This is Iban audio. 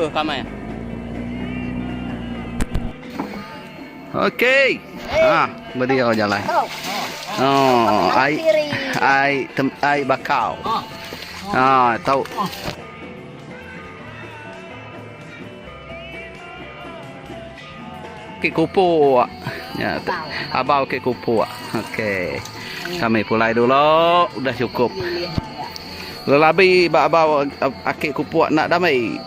Kamai. Okey. Ha, bedia jalai. Oh, ai ai tem, ai bakau. Ha, tau. Ki kupu. Ya, abau ki kupu. Okey. Kami pulai dulu, udah cukup. Lelabi ba abau aki kupu nak damai.